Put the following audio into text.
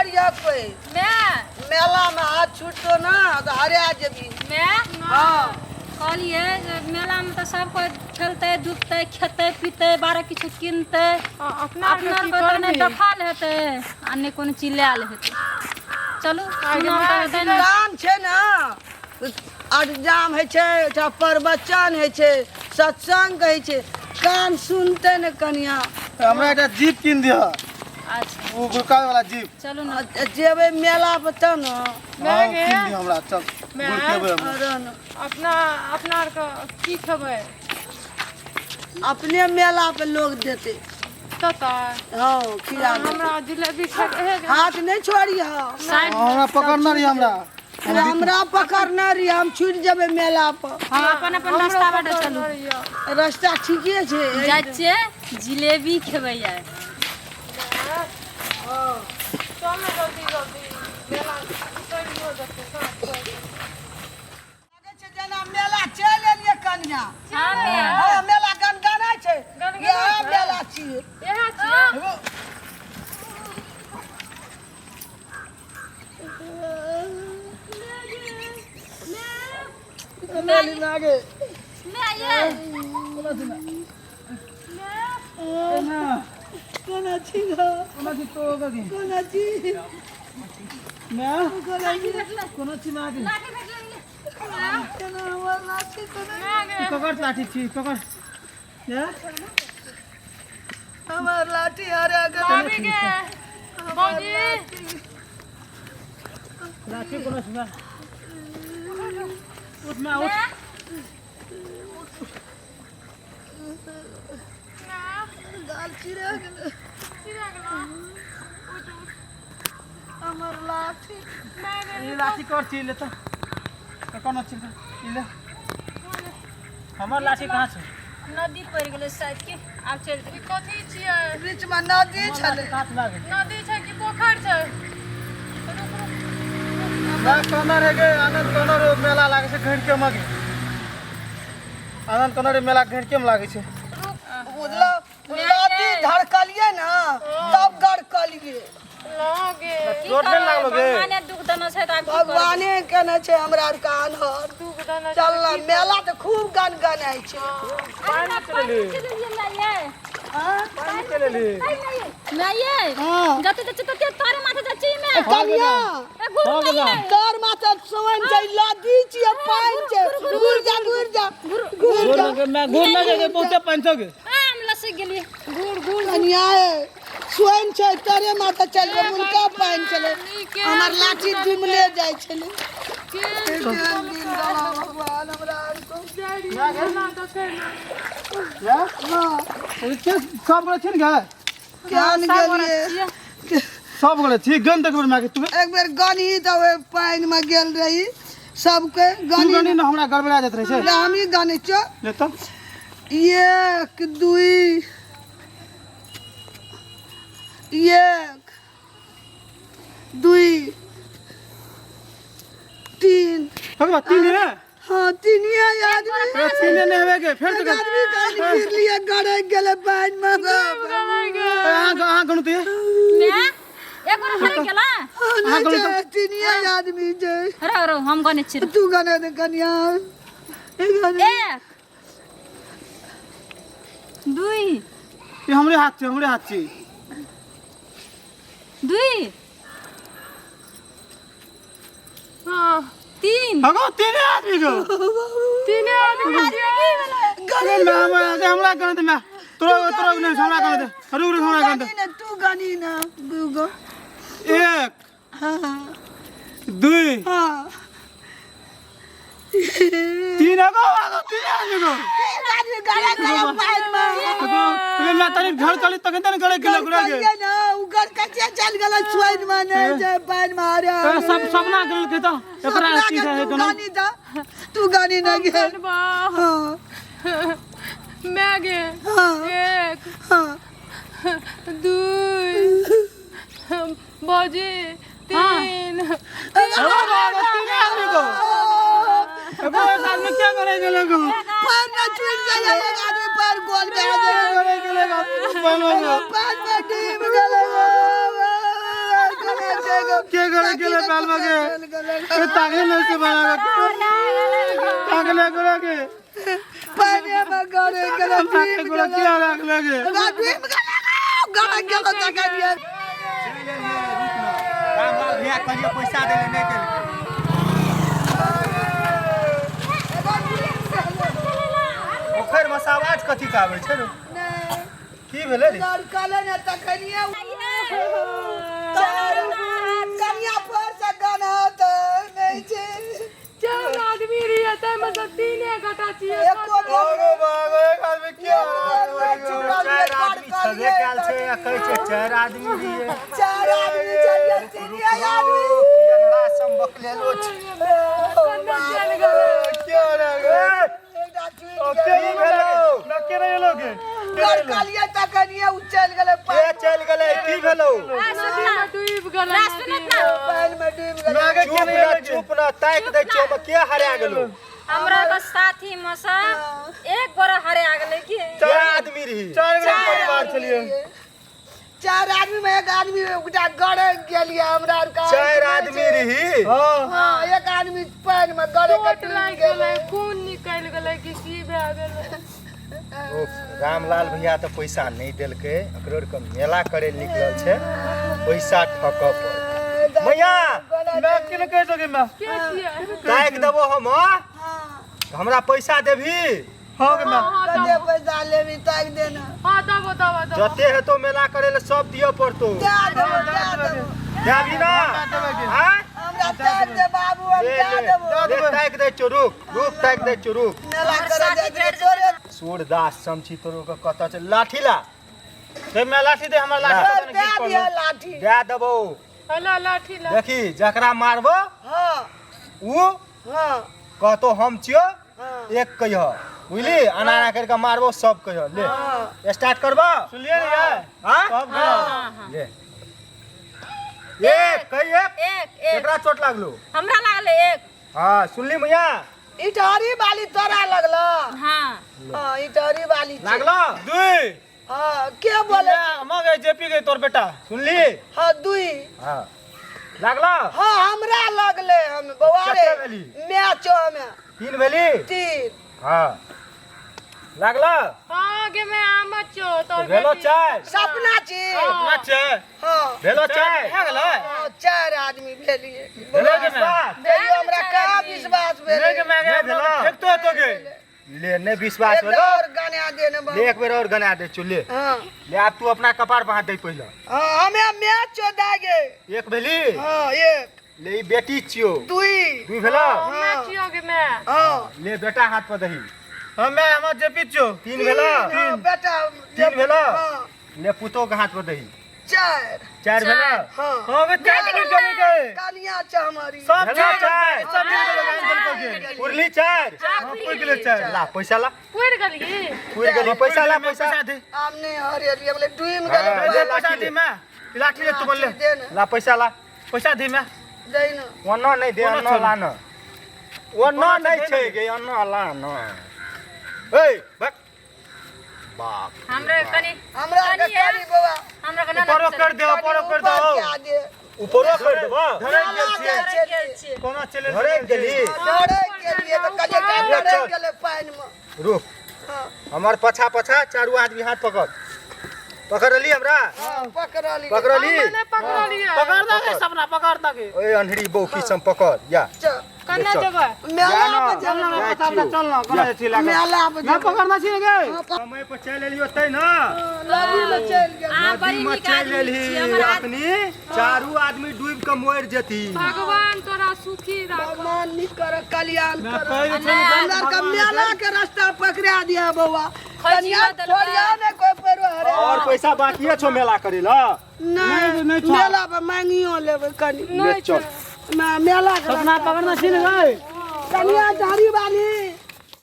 छोड़िह कोई। मैं मेला में हाथ छूटतो ना तऽ हरा जेबी। मैं हँ। कहलिए जे मेलामे तऽ सब कोइ खेलतै धुपतै खेतै पीतै बारह किछु किनतै। अपना अपना की आरके तऽ नहि करबही? देखल हेतै आ नहि कोनो चीज लायल हेतै। चलू सुनल तऽ हेतै ने। काम छै ने, अष्टजाम होइ छै, एकटा प्रवचन होइ छै, सत्संग होइ छै, कान सुनतै ने कनिया। हमरा एकटा जीप कीन दिह। अच्छा। ओ गुड़कावे वाला जीप। चलू ने। जेबै मेला पर तब ने। हाँ, कीन दिह हमरा, चल गुड़केबै हम। अरे ने। अपना अपना आरके की खेबै? अपने मेला पर लोग देतै। ततै? हँ, खिला देतै। हमरा जिलेबी खाइ। हाथ नहि छोड़िह। हमरा पकड़ने रही हमरा। हमरा पकड़ने रही, हम छुटि जेबै मेला पर। हँ, अपन अपन रास्ता बाटे चलू। रास्ता ठीके छै। जाइ छियै जिलेबी खेबै आइ। चल ने जल्दी जल्दी, मेला चलियो जेतै साँझ पड़ि जेतै। लागै छै जेना मेला चलि एलियै कनिया। हँ मैं। हँ, मेला गनगनाइ छै। गनगनाइ इएह छै। मेला छियै। इएह छियै। मैं ये कोना छी गो? कोना छी? कोना छी? कोनो छी मागे? लाठी भेटलै। कोना हमर लाठी कोना? पकड़ लाठी छी, पकड़। हमर लाठी हरा गेल। भाभी गे, भौजी। लाठी कोनो छी ना? उठ ना, उठ। गाल चिरा गेल। हमर लाठी। ई लाठी कर छी ले त कोनो छी ई ले। हमर लाठी कहाँ छै? नदी पड़ि गेलै शायद की आब चलि ई कथी छियै? बीच मे नदी छलै। कहाँ लागे? नदी छै कि पोखरि छै? रुक रुक। ना कोना रे गे आनंद, कोना रे मेला लागे छै घड़के मगे। आनंद कोना रे मेला घड़के में लागे छै। बुझलो नदी धड़कलियै ने तब गड़कलियै। लगे चोट नहि लागलो गे? भगवाने दुख देने छै तऽ आब की करबै? भगवाने केने छै हमरा आर के आन्हर। दुख देने छै। चल ना, मेला तऽ खूब गनगनाइ छै। अरे पानि चलि गेलै ये। पानी चले ली। नहीं ये। हँ। जते जते तते तारे माथे जाइ छी मे। कनिया। ए गुरु नहीं ये। तोर माथा सोन छै, नदी छियै, पानि छै। घुर जा, घुर जा, घुर जा। मैं घूर ना गे, बहुते पानी छौ गे। आम लसक गेलियै। गुड़ गुड़। कनिया सोन छै, तोरे माथा चल गेल, मुनका पानि छलै, हमर लाठी डुमले जाइ छलै। केहन दिन देला भगवान हमरा आरके। हँ। सब गोटे छी ने गे? केहन गेलियै? सब गोटे छी, गन देख बेर मागे तू। एक बेर गनी तऽ ओहि पानिमे गेल रही सबके। तू गनी। गनी ने, हमरा गड़बड़ा जाइत रहै छै। ले, हमही गनै छियौ। ले तऽ। 1 2 1 2 3। भगवा तीन है। हाँ, तीनिये आदमी। ए, तीने नहीं हेबे गे, फेर एक से गन। आदमी कहीं गिरलिए, गड़क गेलै पानिमे। ए, अहाँ अहाँ गनु तऽ। मैं एक गोरा हरे गेला। हाँ, नहि छै, तीनिये आदमी छै। रो रो, हम गने छी। तू गने दे कनिया। 1 2। ई हमरे हाथ छै, हमरे हाथ छी। 2 हाँ। 3। भगवा तीने आदमी गो। तीने आदमी छियै। अरे मैं हमरा हमरा गन दे मैं। तोरा तोरा नहीं, हमरा गन दे। रुक रुक, हमरा गन दे। गनी ने, तू गनी ने दूगो। 1 हाँ। 2 हाँ। 3 आगो आगो, तीन आदमी गो। तीन आदमी गड़क गेलै पानिमे। अगो ए, मैं तनी घर चली तखन तनी गड़े गेलो गड़े गे। गड़कलियै ने, उ गड़कचिया चलि गेलै सोनिमे, नहि छै पानिमे। हरे ए, सब सपना गल के त एकरा सपना की के है तू कोनो। गनी द, तू गनी ने गे। हाँ। मैं गे। हाँ। 1 हाँ। 2 भौजी 3। आगो आगो, तीन आदमी गो। एगो एक आदमी क्या करे गेले गो? पानि में छुटि जाइए, एक आदमी पैर गोल भए जाइ। करे गेले गो पानी में? पानि में डूबि गेलै गो। केना छै के गड़े गेले बाल में गे ए ताकले नहीं से बना ताकले गोड़ा के पानी में गड़े गेले ताकले गोड़ा के रखले गे डूब गेले गड़े गेलो तखनिए रामलाल भैया कहलिए पैसा देले नहीं देलकै। पोखरि मे से आवाज कथी के आबै छै रे? की भेलै रे? लड़कले ने तखनिए कनिया पर से गाना तऽ नहि छै। चार आदमी रहिए ताहिमे से तीने गोटा छियै। एको बेर अरे बाबा, एक आदमी के चारि आदमी छबे कयल छै आ कहै छै चारि आदमी रहियै। चार आदमी छलियै, तीनिये आदमी। की अन्हरा सब बकलेलो छै। कन्ने चलि गेलै। के रे गे एकटा छुटि के गेलै। भेलौ? ना के रे लोगे लड़कलियै तखनिए ओ चलि गेलै के पानि चलि गेलै? की भेलौ? नदीमे डूबि गेलै। पानिमे डूबि गेलै। ना गे चुप के न रे चुप न, ताकि दै छियौ ओहिमे के हरा गेलौ? हमरा के साथी में से एक गोरा हरे आ गेलै की? के आदमी रही? चार गोड़ा परिवार छलिए। चार आदमी में एक आदमी एकटा गड़े गेलियै हमरा आर के। चारि आदमी रही? हां हाँ, एक आदमी पानि में गड़े के चोट डूबि लागि गेलै। गेलै, खून निकलि गेलै कि की भए गेलै। ओ रामलाल भैया तऽ पैसा नहि देलकै, एकरो आरके मेला करे लए निकलल छै, पैसा ठकऽ पड़तै। मैया मैं के ने कहि सके मैं के छियै? ताकि देबो हम, हँ? तऽ हमरा पैसा देबही? हां गे मैं हाँ कते दबो। पैसा लेबी ताकि देना। हाँ दबो दबो दबो। जते हेतौ मेला करे लए सब दिअ पड़तौ। दए देबो, दए देबो। देबही ना? आँय? हमरा ताकि दे बाबू, हम ले दए ले देबो। ले, ताकि दै छियौ, रुक रुक, ताकि दै छियौ, रुक। मेला करे जाइ छियै तोरे। सूरदास समझी तोरो के कतऽ छै लाठी ला। दे मैं लाठी दे, हमर लाठी दए पता नहीं की दिअ पड़लो। लाठी। दए देबौ। हेलो लाठी ला। देखी जकरा मारबो हाँ उ हाँ कहतो हम छियौ, हाँ एक कहिह, बुझली? अनारा करि कऽ मारबो सब कहिह। ले हाँ स्टार्ट करबो। सुनलिए ने यार? हाँ सब गो ले एक कही एक। एक एक। केकरा चोट लागलो? हमरा लागलै एक। हाँ सुनली मैया? इटहरी वाली तोरा लगलो? हाँ। हाँ इटहरी वाली छै। लागलो दुई। हाँ के बोले? मैं गए जेपी गए तोर बेटा। सुनली? हाँ दुई। हाँ लागलो? हाँ हमरा लगले। हम बौआ रे कते भेली? मैच हमे। तीन भेली? तीन। हाँ लागलो? हाँ गे मैं आम छो तोर भेलो बेटी। चारि। सपना छी। ना छे। हाँ भेलो चारि। भए गेलै। हाँ, चारि आदमी भेलिए। भेलो विश्वास? भेलिए, हमरा कहाँ विश्वास नहीं भेलै। गे मैं नहीं भेलो। एक तो हेतो गे। ले नहीं विश्वास एक भेलो? और गाना दे ने बाबू। ले एक बेर और गना दे चु ले। हाँ ले आब तू अपना कपार पर हाथ दे पहिले। हाँ हमे मैच दागे। एक भेली? हाँ एक। ले ई बेटी छियो। दुई। दुई भेलो? हाँ, मैं छियो गे मैं। हाँ ले बेटा हाथ पर दही। हम मैं हमर जेपी छियो। तीन भेलो? हाँ, बेटा। तीन भेलो? हाँ ले पुतो के हाथ पर दही। चारि। चारि भेलो? हाँ हां गे चार के गेलै गे। कनिया छै हमारी। सब भेलो चारि। सब मिल गेलै गाइन देलको गे। पुरली चारि। हां पुर गेलै चार। ला पैसा ला। पुरि गेली। पुर गेली पैसा ला पैसा। पैसा दे। आम नहीं हरेलिए बोले डूबि हाँ, गेलै। दे पैसा दे मैं। लाठी ले तू बोल ले। दे ने। ला पैसा ला। पैसा दे मैं। दे ने। ओना नहीं दे, ओना ओना छोड़। ला न। ओना नहीं छै गे, ओना ला न। ए बक बाप। हमरा कनि हमरा के कनिया। करी बौआ। हमरा के ऊपरो कर दे, ऊपरो कर दे। ऊपर के दे। ऊपरो कर देबो। धरे गेल छियै। गेल गेल छियै। कोना चले धरे गेली। डरे गेलिए तऽ कहलिए ले डरे चल। गेलै पानि मे। रुक। हाँ हमर पछा पछा चारू आदमी हाथ पकड़। पकड़ली हमरा? हाँ पकड़ली। पकड़ली? नहि पकड़लियै। पकड़ दे गे सपना, पकड़ दे गे। ओए अन्हरी बौकी सम पकड़ या। चल। कन्ना चल। जेबै? मेला ना। पे जेबै। जाइ सपना छियौ। चल ना, कोना जाइ छी लागे। मेला पे ना जेबै। पकड़ना छी गे। समय पर चलि एलियो तै ना। नदी में चलि गेल। अहाँ बड़ी नदी में नीक चलि आदमी एलही छी हमर अखनी चारू आदमी डूबि के मरि जेती। भगवान तोरा सुखी राख। भगवान नीक कर, कल्याण मैं कर। कहै छी हमरा आरके मेला के रास्ता पकड़ा दिया बौआ। खोजियो कनिया देलकै। छोड़िया ने कोई पैरो हरे। और पैसा बाकी छौ मेला करे ला? नहीं नहीं छौ। मेला पर मांगियो लेबै कनी। ले चल। मेला के सपना रास्ता पकड़ना छी ने गे। कनिया झाड़ी वाली।